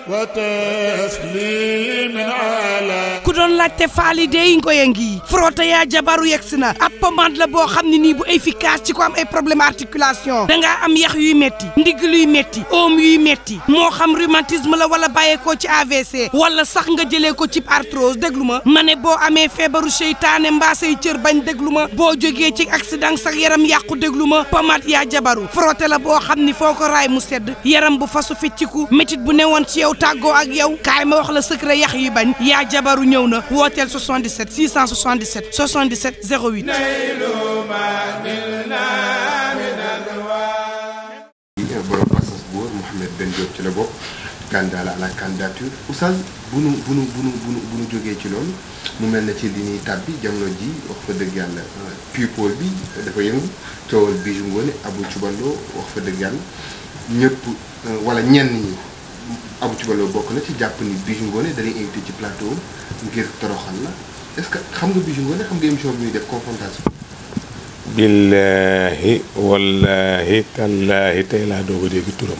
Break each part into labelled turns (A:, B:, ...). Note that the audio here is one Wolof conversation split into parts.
A: وتسليم على
B: ku doon laajte faali dey ngoye ngi frotté yaa jabaru yegsi na ab pommade la boo xam ne nii bu efficace ci ko am ay problème articulation dangaa am yax yuy metti ndigg luy metti oom yuy metti moo xam rhumatisme la wala bàyyeekoo ci AVC wala sax nga jëlee ko ci arthrose déglu ma ne boo amee feebaru seytaane mbaa say cër bañ déglu ma boo jógee ci accident sax yaram yàqu déglu ma pommade yaa jabaru frotté la boo xam ni foo ko raay mu sedd yaram bu fasu fecciku métit bu newoon ci yow tàggoo ak yow kaay ma wax la secret yax yi bañ yaa jabaru ñëw na wooteel 77 677 77 08.
C: borom Passas Boor Mouhamed Ben Diop ci la bokk candidat à la candidature oustaz bu nu jógee ci loolu mu mel na ci li ñuy tàbbi jamono ji wax fa dëgg yàlla people bi dafa yëngu coowal Bijou Ngoné Abou Thioubalo wax fa dëgg yàlla ñëpp wala ñenn ñi Abou Thioubalo bokk na ci jàpp ni Bijou Ngoné dañuy invité ci plateau ngir toroxal la est-ce que xam nga Bijou Ngoné xam nga émission bi ñuy def confrontation.
D: billahi wallahi tallahi tey laa doog a dégg turam.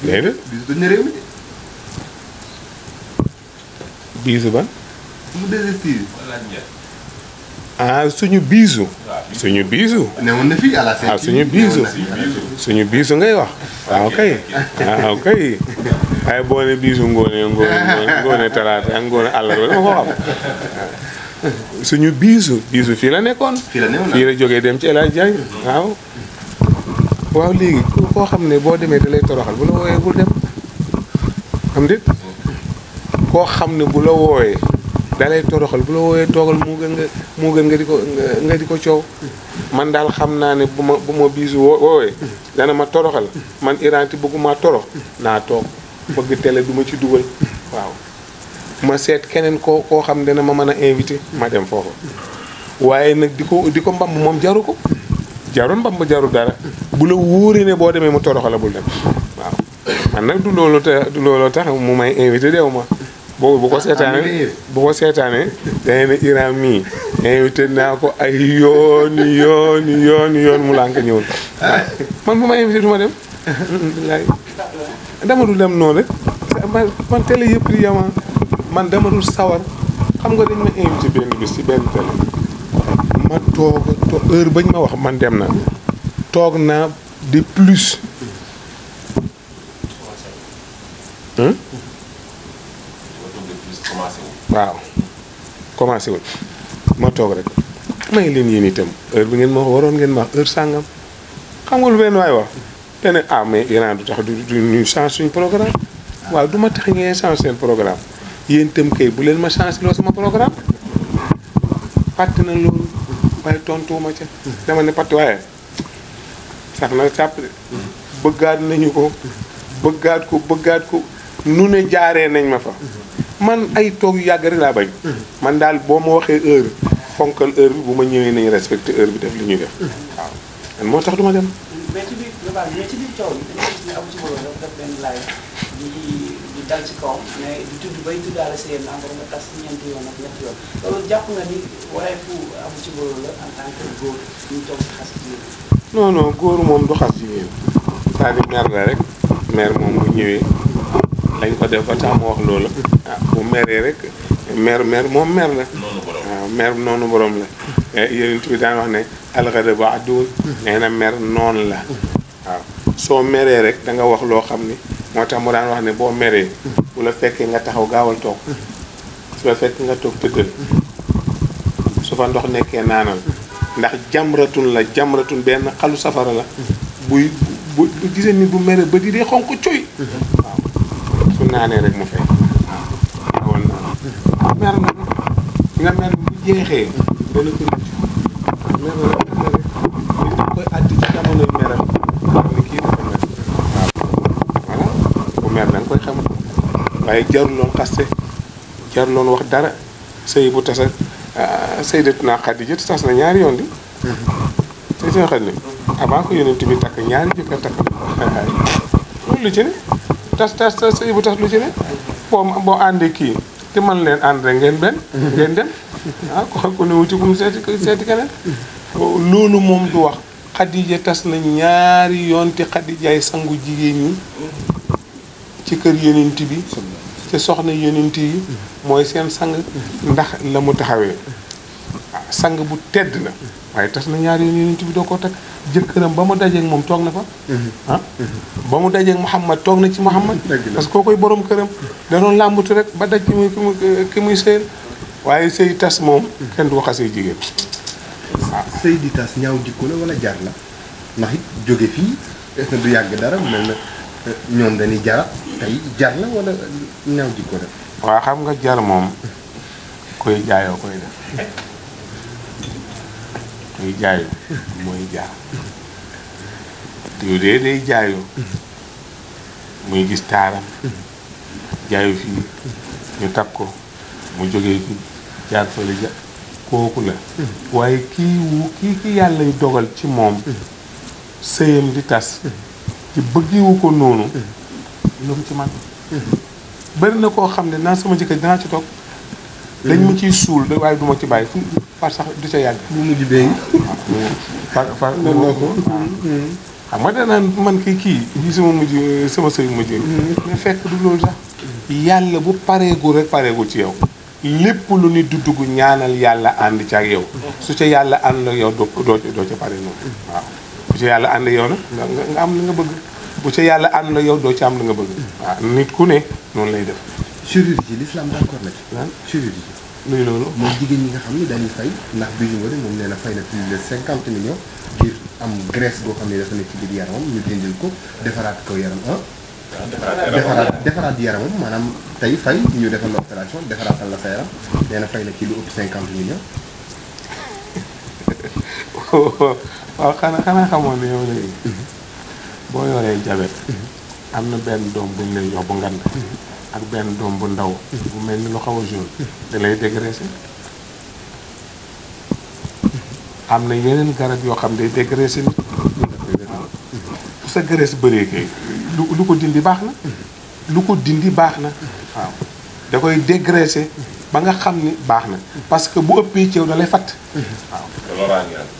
D: léegi.
C: Bijou dañ ne réew mi de.
D: Bijou ban.
C: mu desestir.
D: ah suñu Bijou. suñu Bijou.
C: newoon na fii à la
D: ah suñu Bijou. suñu Bijou ngay wax. waaw kay. waaw kay. ay boo ne Bijou Ngoné talaata ak Ngoné àllarba dama ko xam. suñu Bijou fii la nekkoon. fii la jógee dem ci El Hadj Diagne waaw. waaw léegi koo xam ne boo demee da lay toroxal bu la wooyee bul dem am déet koo xam ne bu la wooyee da lay toroxal bu la wooyee toogal moo gën nga di ko coow man daal xam naa ne bu ma Bijou woowee dana ma toroxal man iranti bëgguma torox naa toog bëgg télé du ma ci dugal waaw ma seet keneen koo xam ne dana ma mën a invité ma dem foofu waaye nag di ko mbamb moom jaru ko jarul mbamb jaru dara bu la wóoree ne boo demee mu toroxal bul dem waaw man nag du loolu tax mu may invité dew ma boobu bu ko seetaanee dañu ne Iran mii invité naa ko ay yoon mu lànk ñëwul man bu ma invité du ma dem dama dul dem noonu rek man télé yëpp di yama man dama dul sawar xam nga dañ ma invité benn bis ci benn télé ma toog heure bañ ma wax man dem na toog naa de plus waaw commencé wul ma toog rek may leen yéen itam heure bi ngeen ma wax waroon ngeen ma wax heure sàngam xam nga lu benn waay wax te ne mais Iran du tax du ñu change suñu programme waaw du ma tax ngeen change seen programme yéen itam kay bu leen ma change loo sama programme fàtte na loolu waaye tontuwuma ca dama ne patt waaye sax na càpp de bëggaat nañu ko bëggaat ko nu ne jaaree nañ ma fa man ay toog yu yàgg rek laa bañ man daal boo ma waxee heure fonkal heure bi bu ma ñëwee nañu respecté heure bi def li ñuy def waaw man moo tax duma dem
E: mais ci biir coow bi dañuy gis ne Abou Thioubalo daf benn live di dal ci kawam mais di tudd bay tuddaale si yéen encore nga tas ñeenti yoon ak ñetti yoon loolu jàpp nga ni wareefu Abou Thioubalo la en tant que góor ñu toog ci xas jigéen
D: non góoru moom du xas jigéen c'est-à-dire mer la rek mer moom bu ñëwee lañ ko def ba tax mu wax loolu bu meree rek mer moom mer la waaw mer noonu borom la yéen bi daan wax ne alxada ba addul nee na mer noonu la waaw soo meree rek da nga wax loo xam ni moo tax mu daan wax ne boo meree bu la fekkee nga taxaw gaawal toog su la fekk nga toog tëddal su fa ndox nekkee naanal ndax jamratun benn xalu safara la bu gisee ni bu meree ba di dee xonq coy waaw su naanee rek mu fay waaw mer na nga mer bu jeexee dana ko rëcc mer na rek nit da koy àtti ci jamonoy meram xam ne kii dafa mer waaw voilà bu mer da nga koy xam waaye jaruloon xaste jaruloon wax dara sëy bu tasa Sayyidatuna Xadija tas na ñaari yoon di Sayyidatuna Xadija avant que yonent bi takk ñaari jëkkër takk loolu lu ci ne tas sëy bu tas lu ci ne boo àndee kii te man leen ànd rek ngeen dem ko ne wuti bu mu seeti keneen loolu moom du wax Xadija tas na ñaari yoon te Xadijaay sangu jigéen ñi ci kër yonent bi te soxna yonent yi mooy seen sang ndax la mu taxawee sang bu tedd la waaye tas na ñaari yoon yonent bi doo ko takk jëkkëram ba mu dajeeg moom toog na fa ba mu dajeeg Muhammad toog na ci Muhammad parce que koo koy borom këram da doon làmbatu rek ba daj ki muy sëy waaye sëy tas moom kenn du ko xasee jigéen
C: sëy di tas ñaaw jikko la wala jar la ndax it jóge fii est-ce que du yàgg dara mel na ñoom dañuy jara tey jar la wala ñaaw jikko la.
D: waaw xam nga jar moom koy jaayoo koy def koy jaayoo mooy jaar te dee day jaayoo muy gis taaram jaayu fii ñu takk ko mu jógee fi jaar fële ja kooku la waaye kii yàlla dogal ci moom sëyam di tas ci bëggiwu ko noonu lu mu ci man bari na koo xam ne naa sama jëkkër dinaa ci toog dañ ma ciy suul waaye duma ci bàyyi fu far sax du ca yàgg
C: mu mujj béy
D: far ko xam nga danaan man kii sama sëy mujj mais fekk du loolu sax yàlla bu pareegul rek pareegul ci yow lépp lu nit du dugg ñaanal yàlla ànd ci ak yow su ca yàlla ànd ak yow doo ca pare noonu waaw bu ca yàlla ànd ak yow nag nga am li nga bëgg bu ca yàlla ànd ak yow doo ca am li nga bëgg waaw nit ku ne noonu lay def
C: chirurgie l'islam d'accord na ci chirurgie
D: luy loolu
C: mooy jigéen ñi nga xam ne dañuy fay ndax bi ñu wari moom nee na fay na plus de 50 millions ngir am graisse boo xam ne dafa nekk ci biir yaramam ñu dindil ko defaraat ko yaram defaraat yaramam maanaam tey fay ñu defal la opération defaraatal la sa yaram nee na fay na ci lu ëpp 50 millions.
D: waaw xanaa xamoon ne yow léegi boo yoree jabet am na benn doom bu ñu lay jox bu ngand ak benn doom bu ndaw bu mel ni lu xaw a jaune da lay dégraisser am na yeneen garab yoo xam day dégraisser nit bu sa graisse bëree kay lu ko dindi baax na lu ko dindi baax na waaw da koy dégraisser ba nga xam ni baax na parce que bu ëppee ci yow da lay fatt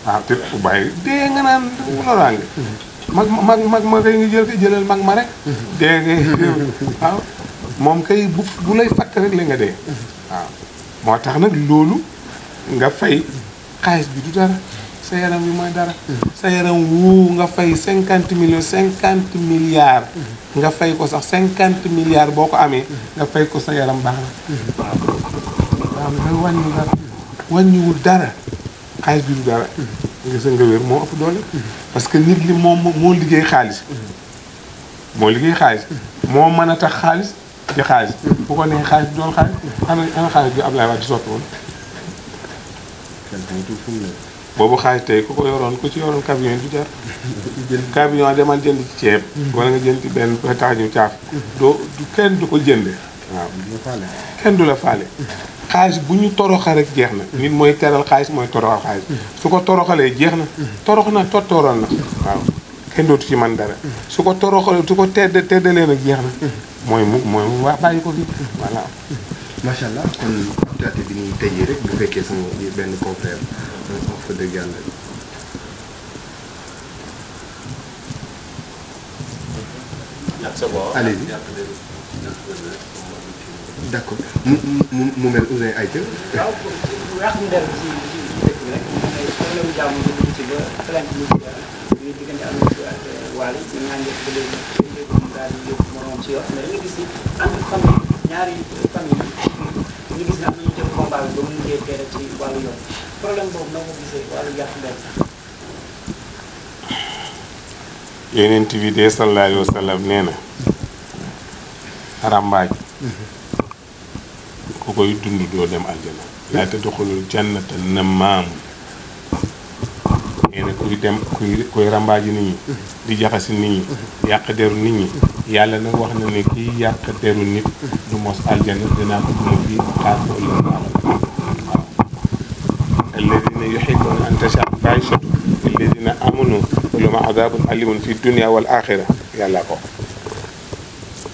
D: waaw te bu bàyyi dee nga naan loraange mag kay nga jëlal mag ma rek dee nga waaw moom kay bu lay fatt rek la nga dee waaw moo tax nag loolu nga fay xaalis bi du dara sa yaram bi mooy dara sa yaram wu nga fay 50 millions 50 milliards nga fay ko sax 50 milliards boo ko amee nga fay ko sa yaram baax na waaw nga wàññi dara wàññiwul dara xaalis bi du dara nga sa nga wér moo ëpp doole parce que nit li moo liggéey xaalis moo mën a tax xaalis di xaalis bu ko nee xaalis bi doon xaalis ana xaalis bi Abdoulaye Wade di sotti woon boobu xaalis tey ku ko yoroon ku ci yoroon camion du jar camion demal jënd ci ceeb wala nga jënd ci benn tax ñu caaf kenn du ko jënd waaw kenn du la faale xaalis bu ñu toroxa rek jeex na nit mooy teral xaalis mooy toroxal xaalis su ko toroxalee jeex na torox na tottooral na waaw kenn dootu ci man dara su ko toroxalee su ko teddalee nag jeex na mooy mu wax bàyyi ko fi voilà
C: macha allah kon actualité bi ñuy tëjee rek bu fekkee sama benn confrère wax fa dëgg yàlla allez-y d'accord mu mel Ouzin Aïcha
E: waaw yàqum der bi ci dëkk bi rek moom mooy problème jàmm ñu ci ba plainte mu ñu diggante am ak Wally ñu ñaan yëpp ba léegi ñu daal di yóbbu moom ci yoon mais da nga gis ni entre famille ñaari famille ñu gis ne am nañu jël combat bi ba mu mujjee teere ci wàllu yoon problème boobu noo ko gisee wàllu yàqu der
D: Yonent bi de sallallahu alayhi wa sallam nee na rambaaj ku koy dund doo dem aljana laa tadxulul jannata nammaam nee na kuy rambaaji nit ñi di jaxasi nit ñi yàq deru nit ñi yàlla nag wax na ne kii yàq deru nit du mos aljana dinaa ko duma fii xaar ko ëllëg waaw alladina yuhibbuna an tasha al-fahishatu alladina amanu lahum adabun alimun fi dunya wal axira yàlla ko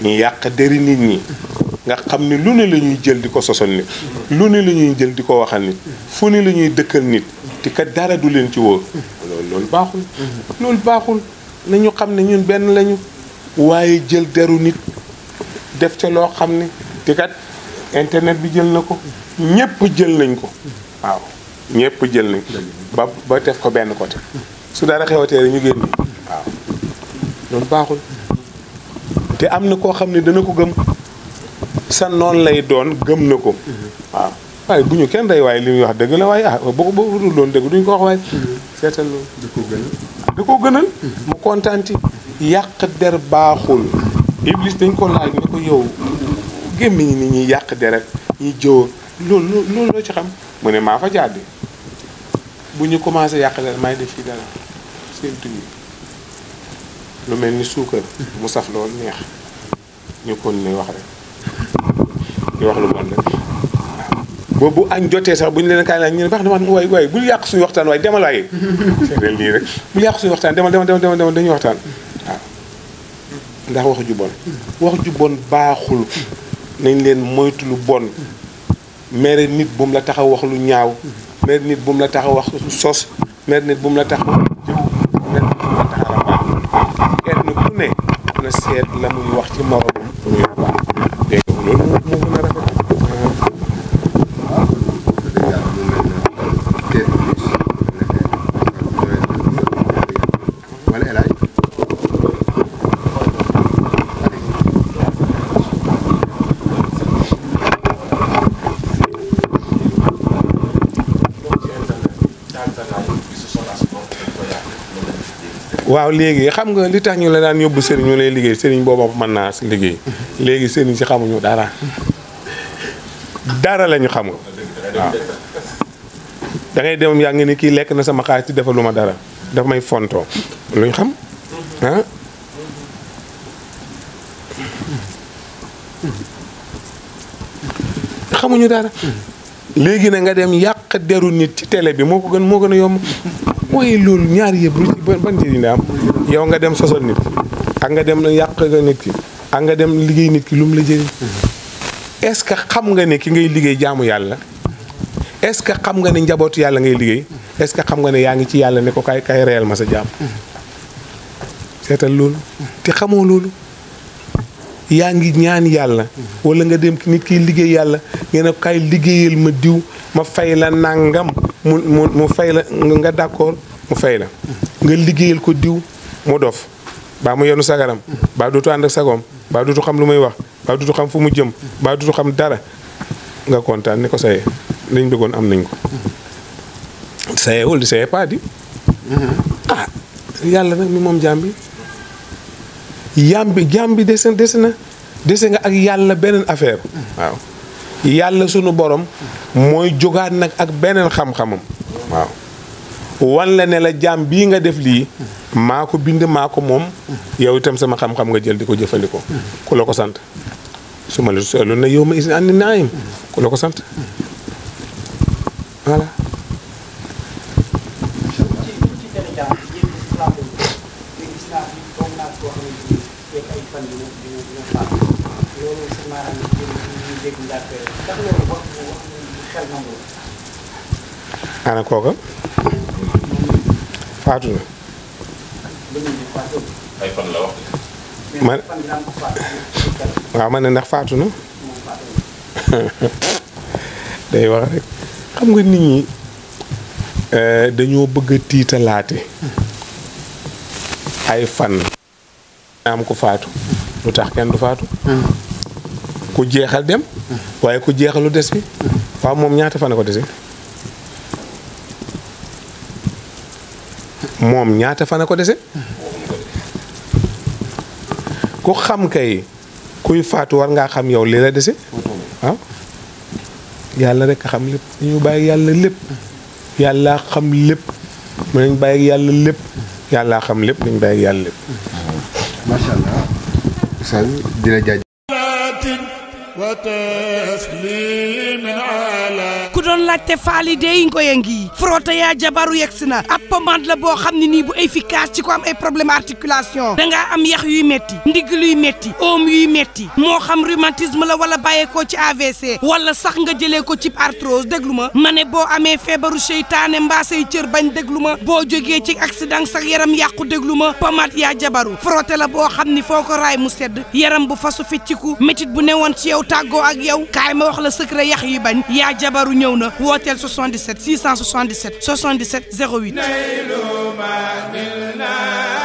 D: ñu yàq deri nit ñi nga xam ne lu ne la ñuy jël di ko sosal nit lu ne la ñuy jël di ko waxal nit fu ne la ñuy dëkkal nit te kat dara du leen ci wóor loolu loolu baaxul. loolu baaxul nañu xam ne ñun benn lañu. waaye jël deru nit def ca loo xam ne te kat internet bi jël na ko ñëpp jël nañ ko waaw ñëpp jël nañ ko ba def ko benn côté su dara xewatee rek ñu génn waaw loolu baaxul te am na koo xam ne dana ko gëm sa noon lay doon gëm na ko waaw waaye bu ñu kenn day waaye li muy wax dëgg la waaye boo dul doon dëgg duñ ko wax waaye seetal loolu da koo gënal mu kontaan ci yàq der baaxul Iblis dañ ko laaj ne ko yow gémmiñ ni ñuy yàq der ak ñuy jëw loolu loo ci xam mu ne maa fa jàddi bu ñu commencé yàq der may def fii dara seen tuñu lu mel ni suukar mu saf loolu neex ñu kon ne wax rek di wax lu bon rek boobu añ jotee sax bu ñu leen kaay laaj ñu ne baax na waaye bul yàq suñu waxtaan waaye demal waaye seedeel lii rek bul yàq suñu waxtaan demal dañuy waxtaan waaw ndax wax ju bon baaxul nañ leen moytu lu bon mere nit bu mu la tax a wax lu ñaaw mere nit bu mu la tax a wax sos mere nit bu mu la tax a jëw mere nit bu mu la tax a rambaax kenn ku ne na seet la muy wax ci moromam muy baax dégg nga loolu moo gën a rafet waaw léegi xam nga li tax ñu la daan yóbbu sëriñ ñu lay liggéey sëriñ boobu mën naa si liggéey léegi sëriñ si xamuñu dara lañu xamul waaw da ngay dem yaa ngi ni kii lekk na sama xaalis ci defalu ma dara dafa may fontoo luñ xam ah xamuñu dara léegi na nga dem yàq deru nit ci télé bi moo gën a yomb mooy loolu ñaari yëpp lu ci ban njëriñ la am yow nga dem sosal nit ak nga dem yàq nit ki ak nga dem liggéey nit ki lu mu la jëriñ est-ce que xam nga ne ki ngay liggéey jaamu yàlla est-ce que xam nga ne njabootu yàlla ngay liggéey est-ce que xam nga ne yaa ngi ci yàlla ne ko kay reyal ma sa jaam seetal loolu te xamoo loolu yaa ngi ñaan yàlla wala nga dem nit kiy liggéey yàlla ngeen ne kay liggéeyal ma diw ma fay la nangam mu fay la nga d'accord mu fay la nga liggéeyal ko diw mu dof baa mu yenu sagaram baa dootu ànd ak sagoom baa dootu xam lu muy wax baa dootu xam fu mu jëm baa dootu xam dara nga kontaan ni ko saye liñ bëggoon am nañ ko sayewul di saye pas di yàlla nag mi moom jaam bi dese nga ak yàlla beneen affaire waaw yàlla sunu borom mooy jógaat nag ak beneen xam-xamam waaw wan la ne la jaam bii nga def lii maa ko bind maa ko moom yow itam sama xam-xam nga jël di ko jëfandikoo ku la ko sant su ma la seetlu na yow ma is andi naayim ku la ko sant voilà. ana kooka faatu na
A: ay fan la wax
D: waaw man ne ndax faatu na day wax rek xam nga nit ñi dañoo bëgg a tiitalaate ay fan am ko faatu lu tax kenn du faatu ku jeexal dem waaye ku jeexalu des bi waaw moom ñaata fan a ko dese moom ñaata fan a ko dese ku xam kay kuy faatu war ngaa xam yow li la dese waaw yàlla rek a xam lépp ñu bàyyi yàlla lépp yàlla xam lépp mën nañ bàyyi yàlla lépp yàlla xam lépp nañ bàyyi yàlla lépp
C: macha allah Oustaz di la jaaj
B: ku doon laajte faali dey ngoye ngi frotté yaa jabaru yegsi na ab pommade la boo xam ne nii bu efficace ci ko am ay problème articulation dangaa am yax yuy metti ndigg luy metti oom yuy metti moo xam rhumatisme la wala bàyyeekoo ci AVC wala sax nga jëlee ko ci arthrose déglu ma ne boo amee feebaru seytaane mbaa say cër bañ déglu ma boo jógee ci accident sax yaram yàqu déglu ma pommade yaa jabaru frotté la boo xam ni foo ko raay mu sedd yaram bu fasu fecciku métit bu newoon ci yow tàggoo ak yow kaay ma wax la secret yax yi bañ yaa jabaru ñëw na wooteel 77 677 77 08